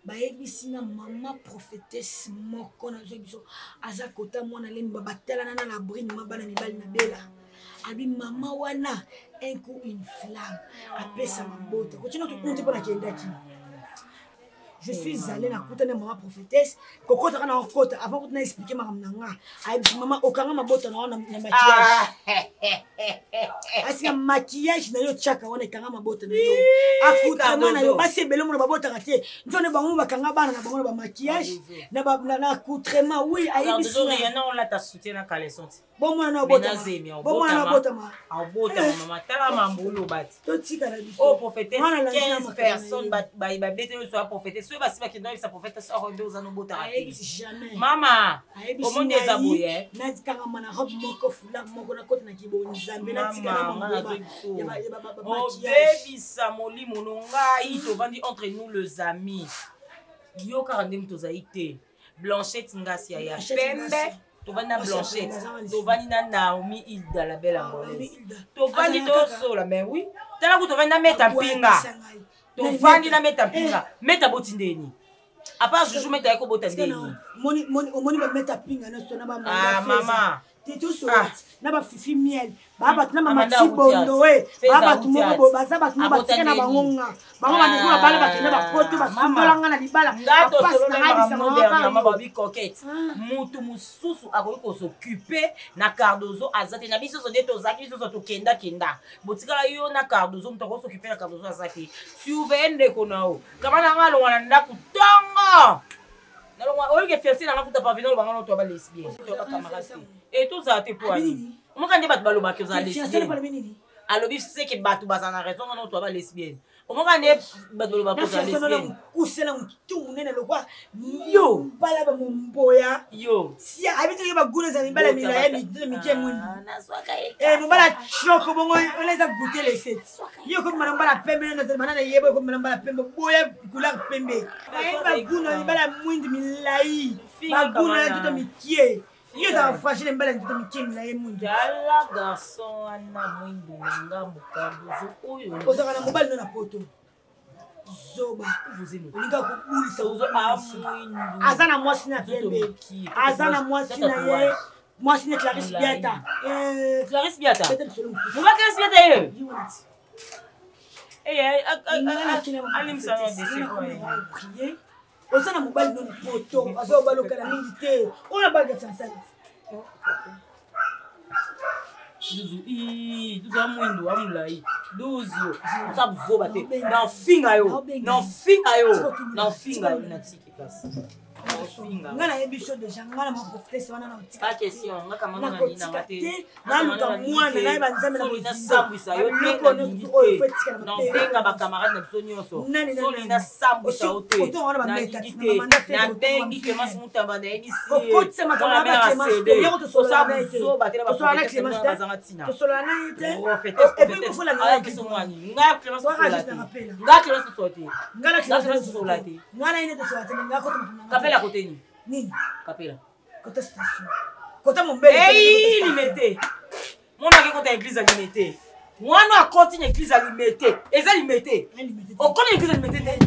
Bayebisi nga mama prophétesse moko nazwi biso aza kota mwana lemba batalana na labrine ma bana mibali na bela abi mama wana un coup une flamme apesa mabota kotina tokunte mpo nakendaki. Je suis allé nakutani na mama prophétesse, kokotaka na okota avant kutu na explike makambo na nga, ayebisi mama okanga mabota na wana na maquillage, asika maquillage na yo tiaka wana ekanga mabota na yo, accoutrement na yo. Basi ebele mona babotaka te, nzone bango bakanga bana na bango na bamaquillage na accoutrement. Oui, ayebisi olata soutien na caleçon te. Bomwana na obotama, bomwana na obotama. Abotama mama, tala mambo oloba ti. Totika na biso. Oh prophétesse, 15 personnes babeteli oyo ya prophétesse soki basi bakenda oyebisa prophétesse oko nde oza nobotaka te. Jamais. Mama, omoni eza boye. Nakangama na robe moko, foulard moko, nakota na kibonzambe, natika na mangoba. Obebisa molimo no ngai, tovandi entre nous les amis. Yo kaka nde moto ozali te. Blanchette Ngasia ya pembe, tovandi na Blanchette, tovandi na Naomi Hilda la belle angolaise, tovandi tosola. Mais oui, tala ku tovandi na Meta Mpinga, tovandi na Meta Mpinga. Meta boti ndeni à part Juju, Meta ye kobota ndeni. Omoni bameta Mpinga nyonso na bamama tosola na bafifi miel, baa bato na mama Tibondo e, baa bato moko boye, baza bato moko batika na bango nga, bango bandeko babala bakenda bapoto, basundola nga na libala. Bapasi na ngai bisanga babi coquette. Mutu mosusu akoki kosokupe na Cardozo aza te. Na biso nyonso nde tozalaki, biso nyonso tokendakenda, botikala yo na Cardozo. Moto akoki sokupe na Cardozo aza te. Surveille ndeko na yo kama na nga alongwa na ndako ntongo nalongwa, oyoki fiancé nanga kuta parvenir olobanga no toba lesbienne, toba camarade te e tozala te. Po ani omoka nde bato balobaki ozala lesbienne, alobi seke bato bazala na raison wana, toba lesbienne. Omoka nde bato balobaki ozala lesbienne. Mokuse na motu monene lokwa yo bala bamomboya yo. Sia ayebi te baguna eza mibala milaye mike mwindu, mobala choko bongo wana eza goute leset. Yo okomima na mbala pembe, mana na yeba okomima na mbala pembe, boya couleur pembe. Bayebi baguna mibala mwindu milai, baguna ya nzoto mikie. Yo ezaka fragile, mibala nzoto mikie milaye mwindu. Tala garçon wana mwindu na ngambo Cardozo oyo. Ozalaka na mobali no na poto, zoba, olinga kobulisa. Aza na mwasi na pembe, aza na mwasi na ye, mwasi ne Clarisse Biata. Clarisse Biata, moba Clarisse Biata ye prier. Oza na mobali noni poto, aza obalokala mingi te, oyo abalaka fiancai. Duzu duzu ya mwindu ya molai, duzu oza buzoba te. Nafinga yo, nafinga yo, nafinga yo, natiki kasi. Nga nayebi so deja, nga na maprofitese wana nakotika te, naluka mwana nayeba Nzambe na nasambwisa yo te, oyo nabenga bacamarade na biso nyonso, soli nasambwisa yo te, nalingi te. Nabengi Clemence Mutamba, nayebisi kokotisa makambo ya baosa buzoba te na baprofetesebazanga ntina. Tosolola na ye te. Nga Clemence sola te, nga Clemence sola te, nga Clemence sola te. Nga na ye nde tosola te, nga kota makambo. Kapela koteni. Nini? Kapela. Kota station, kota mombele. Ei, Limete, mwana ake kota église ya Limete, mwana akoti na église ya Limete, eza Limete, okomi na église ya Limete te.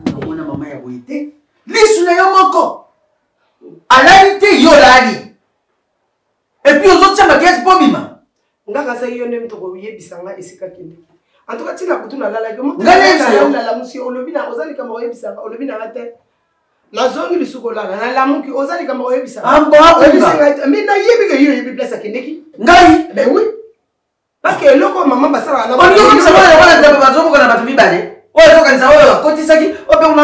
Namona mama ya boye te, lisu na yo moko alali te, yo olali et puis ozotia makesi mpo bima. Nga kasaki yo nde moto koyebisa nga esika kendeki. En tout cas ntina kutu nalalaki nalamusi, olobi na oza likambo koyebisa nga, olobi na nga te. Nazongi lisusu kolala, nalamuki, oza likambo koyebisa mais nayebi ke yo oyebi place akendeki. Ngai? Ben oui, parce que eloko mama basalaka na olingi okomisa mwana lokola nzambe, bazokoka na bato mibale oyo azokanisa oyo akotisaki, oyo mpe kuna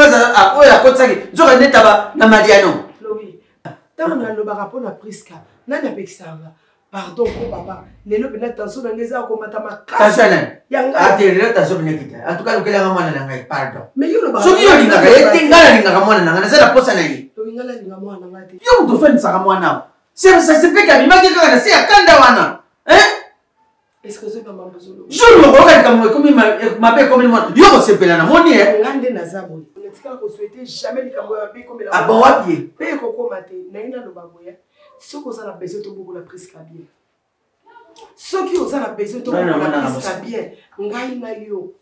oyo akotisaki, nzoka nde taba na madiano. Lobi ntango nalobaka mpo na Priska, nani apekisaka nga? Pardon ko papa, lelo mpena tension na ngai eza komata makasi. Ate lelo tension mpena ekita. En tout cas lukelanga mwana na ngai, pardon. Mais yo olobaka soki yo olingaka ye te, ngai nalingaka mwana na ngai, naza na posa na ye. Lobi ngai nalinga mwana na ngai te. Yo moto ofandisaka mwana awa, sesepeke abimaki kaka na se ya kanda wana. Jour moko oyoka likambo ekomi mabe, ekomi mwana yo kosepela na moni. Nga nde naza boye, natikala kosouhaite jamais likambo ya mabe ekomela. Abo wapi ye? Mpe ekokoma te. Naye naloba boye, soki oza na besoin tobokola Priska bien. Soki oza na besoin tokokola Priska bien, ngai na yo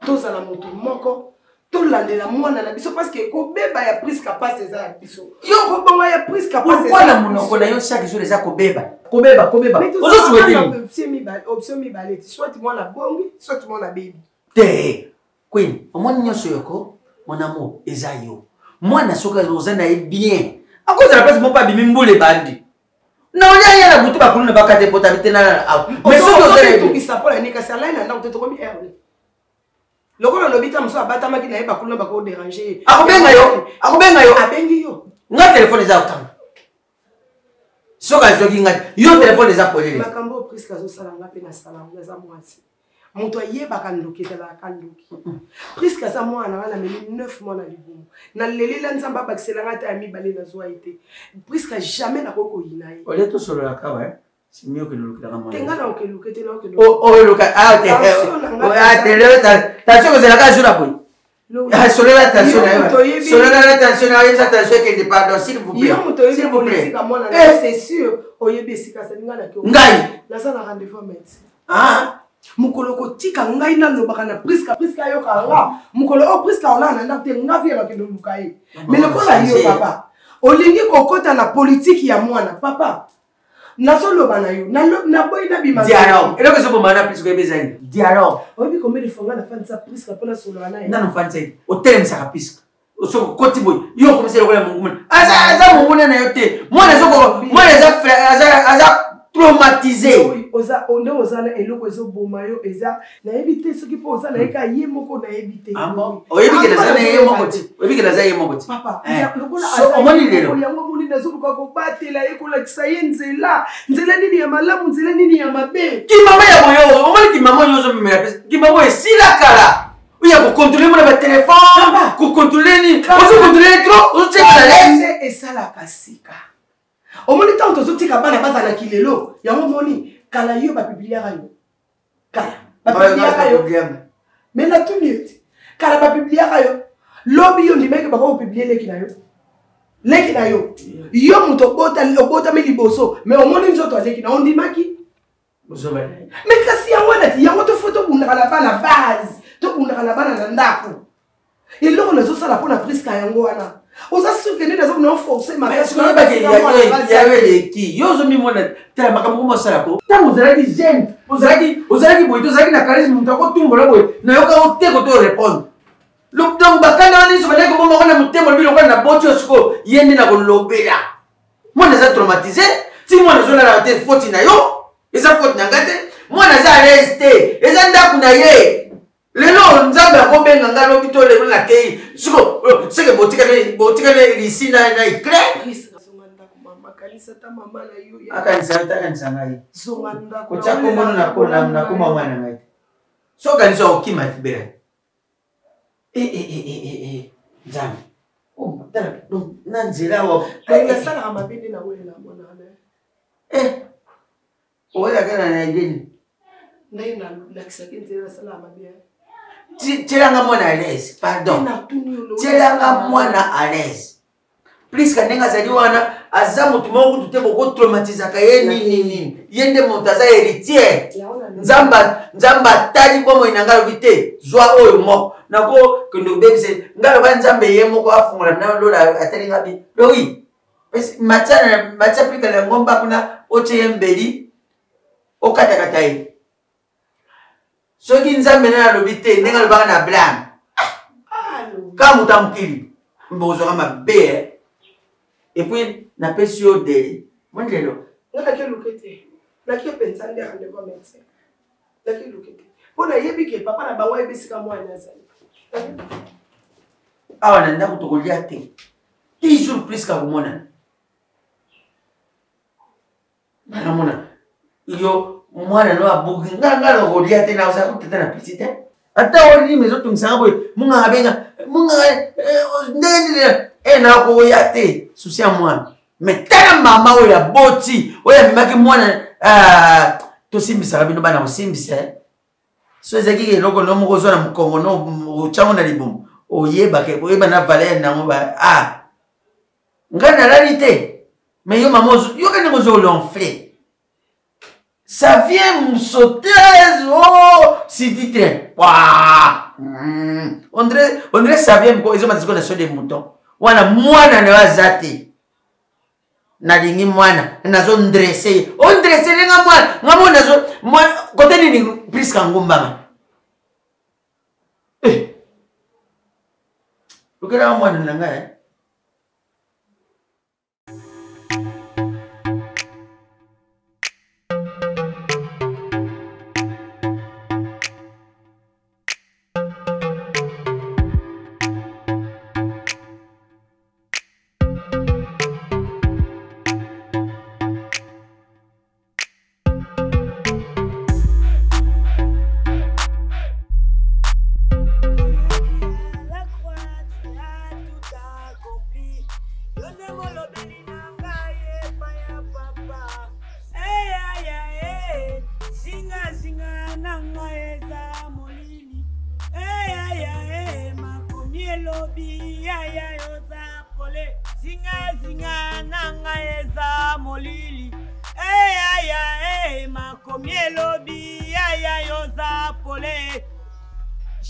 tozala moto moko tolandela mwana na biso parce que kobeba ya Priska pasi eza ya biso. Yo kobonga ya Priska pasi Pourquoi na monoko na yo chaque jour eza kobeba? Kobeba, kobeba. Ozo souhaiter nini? Option mibale, option mibale, soit mwana bongi, soit mwana bebi. Te. Queen, omoni nyonso yoko, mon amour, eza yo. Mwana soki oza na ye bien, akozala place moko abimi mbula ebandi. Na olia ye na butu bakuluna bakate pota te na awa. Mais soki oza na ye tungisa mpo na nini kasi alai na ndako te tokomi heure lokola olobi ta mosusu abatamaki na ye bakuluna bakoderange ye akobenga yo akobenga yo abengi yo nga telefone eza okanga soki azwaki ngai yo telefone eza polele makambo oyo priske azosala nga mpe nasala yango naza mwasi moto ayebaka ndoki ezalaka ndoki priske aza mwana na nga namemi 9 mois na libumu nalelela nzambe abakisela nga ata ya mibale nazwa ye te priske jamais nakoki koyina ye olie tosololaka awa eh? c'est mieux que lolukelaka mwana te nga na okeluke te okeluka tension kozalaka jour ya boye Ah, solola tension na yo solola na tension na yo yebisa tension ekende pardon s'il vous plaît s'il vous plaît eh. c'est sûr oyebi esika azali ngai na ngai naza na rendez-vous médecin ah. mokolo kotika ngai nalobaka na priska priska ayoka nga mokolo oyo priska olala na ndako te nga vie bakende oluka ye mais lokola yo papa olingi kokota na politiki ya mwana papa nazoloba na yo naboyi nabima dialogue eloko ezoboma na priska oyebi ezali dialogue oyebi combien de fois ngai nafandisa priska mpo nasolola na ye nano ofandisa ye otelemisaka priska soki okoti boye yo okomisa lokola monguna aza monguna na yo te mwana mwana aza traumatisé oza nde oza na eloko ezoboma yo eza nayebi te soki mpo oza na ye kaka ye moko nayebi te ah oyebi ke naza na ye moko ti oyebi ke naza ye moko ti papa eh. lokola omoni lelo yango omoni nazoluka kobatela ye kolakisa ye nzela nzela nini ya malamu nzela nini ya mabe kimama ya boyo omoni kimama oyo ozomemela pesa kimama oyo esila kala oyo ya kokontrole mona batelefone kokontrole nini ozokontrole trop ozotiekala esalaka sika omoni ntango tozotika bana bazala kilelo yango omoni kala yo bapibliaka yo kala bapibliaka yo me natuni yo te kala bapibliaka yo lobi yo ndimaki bako kopiblie leki na yo leki na yo yo moto obotami liboso me omoni nzoto ya leki na ondimaki me kasi yango wana ti yango tofo tobundaka na bana base tobundaka na bana na ndako eloko nazosala mpo na priska yango wana oza sur ke nde naza kuna force makasiyayo eleki yo ozomimona tala makambo koma osalako ntango ozalaki jeune ozalaki ozalaki boye te ozalaki na charisme moto akotumbola boye nayoka yo te koto répondre donc bakanda wana nyonso bandaki kobomaka na motema lobi lokola na boti yo sikoyo ye nde na kolobela mwana aza traumatise ti mwana azolalaka te foti na yo eza foti na ngai te mwana aza alaise te eza ndako na ye lelo nzambe akobenga ngai lobi to lelo nakei siko oh, seke botikali risi na ukraine akanisa yo te akanisa ngai kotya kombono nakoma mwana ngai te so okanisa okima libela eh, eh, eh, nzambe oh, tala na nzela awa nasalaka mabe nde nawelela mwana wana oyaka na nini ndenge nalakisaki nzela nasalaka mabe tielanga mwana à l'aise pardon tielanga mwana à l'aise priska ndenge azali wana aza moto moko kutu te bokotraumatisaka ye nini nini ye nde moto aza héritier nzambe nzambe atali bomoi na ngai alobi te zwa oyo moko nakokende kobebisa ngai aloba nzambe ye moko afungola na lola atali ngai bi loi matia matia prika na ngomba kuna otie ye mbeli okatakata ye soki nzambe naye alobi te ndenge alobaka na abraham kaka moto ya mokili mbokozwaka mabe eh. epuis napesi yo dele moni lelo nga nake luke te nake mpenza nde rendez-vous médecin nake luke te mpo nayebi ke papa na bango ayebi esika mwana azali awa na ndako tokolia te toujours plus ka komonana nga namona yo mwana no abuki nga nga nakolia te nakozala kotata na pesi te ata olimi ezotungisanga boye munganga abenga munganga eh, ndenge nini e eh, nakoya te susi ya mwana me tala mama oyo aboti oyo amemaki mwana ah, tosimbisaka bino bana kosimbisa eh. so ezalaki eloko no moko ozwa na mokongo no otyango na libumu oyebaka oyeba na valeur nango ba ah ngai nalali te mais yo mama yoka ndenge ozo lonfle Ça vient sauteuse, oh, city train. Ouah. On dirait ça vient, ils ont dit qu'on a des moutons. Wana mwana na yo aza te. Nalingi mwana, nazo ndresse ye. O ndresse nga mwana, nga mwana nazo mwana kote nini Priska ngumbama. Eh. Lukela mwana na ngai. Eh?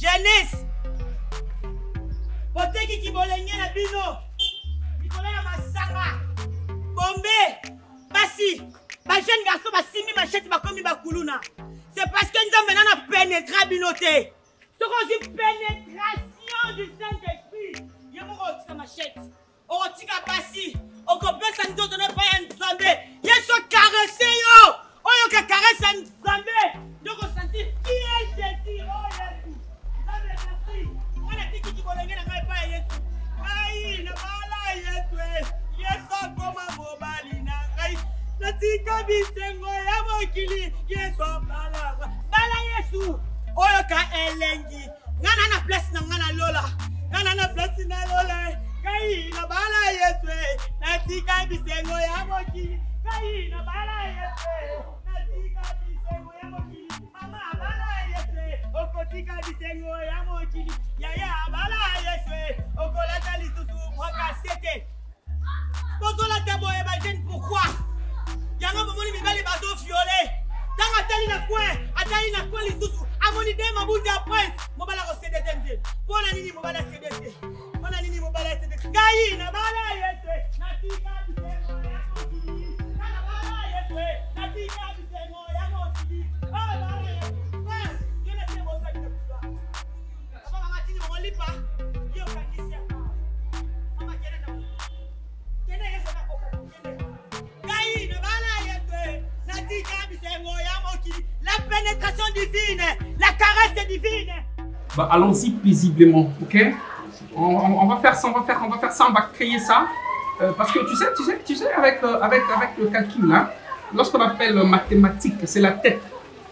Jeunesse boteki kibolenge na bino likolo ya masanga bombe basi bajeune garçon basimbi machete bakomi bakuluna c'est parce que nzambe nana penetra bino te soki ozwi pénétration du saint esprit ye moko otika machete okotika basi okopesa nzoto na epai ya nzambe yesu akarese yo oyoka karese ya nzambe nde okosanti qui est jésus o oh, yesu nzambe merci ngai natiki kibolenge na ngai epai ya yesu ngai nabala yesu eh. Yesu akoma mobali na ngai natika bisengo ya mokili yesu abalanga bala yesu oyoka elengi ngai na na place na ngai na lola ngai na na place na lola ngai na bala yesu eh. natika bisengo ya mokili ngai na bala yesu eh. natika bisengo ya mokili mama abala yesu eh. okotika bisengo ya mokili yaya abala yesu okolata lisusu mwaka sete bozolata boye bajeune pourquoi yango bomoni mibali bazoviole ntango atali na coin atali na coin lisusu amoni de mabuti ya prince mobali akosede te nzela mpo na nini mobali asede te mpo na nini mobali asede te ngai nabala ye te natika bisengo ya mokili nabala ye te natika bisengo ya mokili bala ye yo na se bosaki na pouvoir papa mama tini bango lipa yo okangisi mama kende na kende yesu nakoka kende ngai nabala yesu natika bisengo ya mokili la pénétration divine la caresse divine. Bah, allons-y paisiblement, ok? On va faire ça, on va faire, on va faire ça, on va créer ça. Parce que tu sais, tu sais, tu sais, avec, avec, avec le calcul, là, lorsqu'on appelle mathématiques, c'est la tête.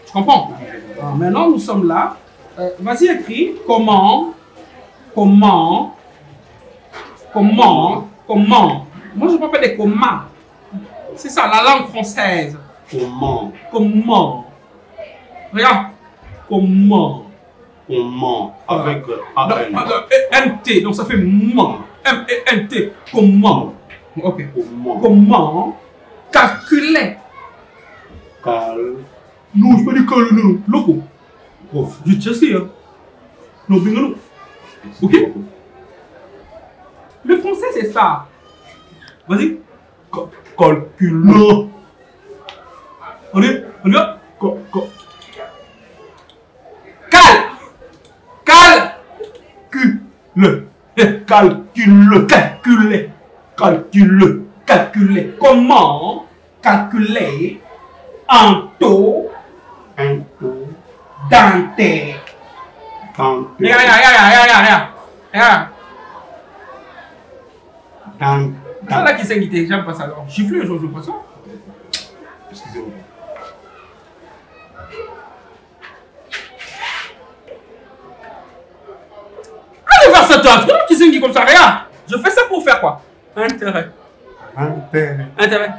Tu comprends? Alors, maintenant, nous sommes là. Vas-y, écris comment, comment, comment, comment. Moi, je parle pas des commas. C'est ça, la langue française. Comment? Comment? Regarde. Comment? Comment? Avec A N. Non, non, M T, donc ça fait ment. M E N T. Comment? Ok. Comment? Comment calculer? Cal. Non, je peux dire cal, non. Loco. Oh, je te sais, hein. Non, bingo, non. Ok? Le français, c'est ça. Vas-y. Calculer. On est, on y va? Cal. Cal. Cul. Le. Calcule. Calculer. Calcule. Calculer. Comment calculer un taux Un taux d'intérêt? D'intérêt. Regarde, regarde, regarde, regarde, regarde. Regarde. Ça là qui s'est quitté, j'aime pas ça. Alors, gifle, je joue pas ça. Excusez-moi. Allez faire ça, toi. Tu vois qui s'est comme ça, regarde. Je fais ça pour faire quoi? Intérêt. Intérêt. Intérêt.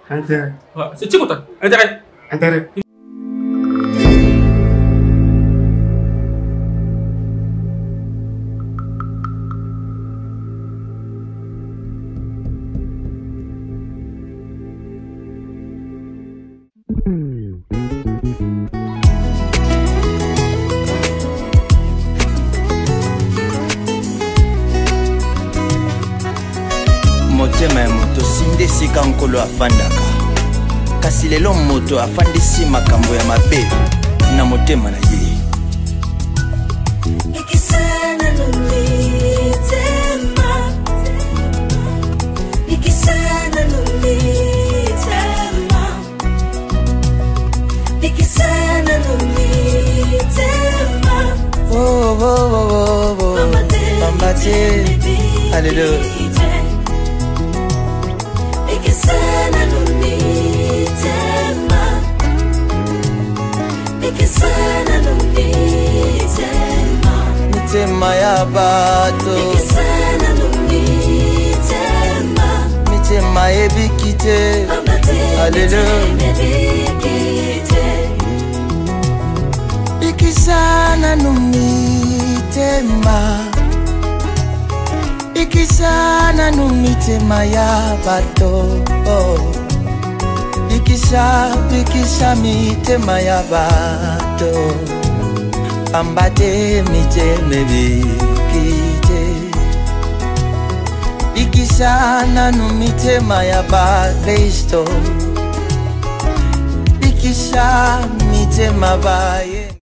Intérêt. Ouais, c'est petit toi. Intérêt. Intérêt. Motema ya moto sinde esika Nkolo afandaka, kasi lelo moto afandisi makambo ya mabe na motema na ye. Oh, oh, oh, oh, oh. Pamba te, Alléluia. Mitema ya bato, mitema ebiki te. Alléluia. Bikisa nanu mitema, bikisa nanu mitema ya bato, oh. Bikisa, bikisa mitema ya bato, pamba te mitema ebiki te. Bikisa nanu mitema ya bakristo, bikisa mitema baye.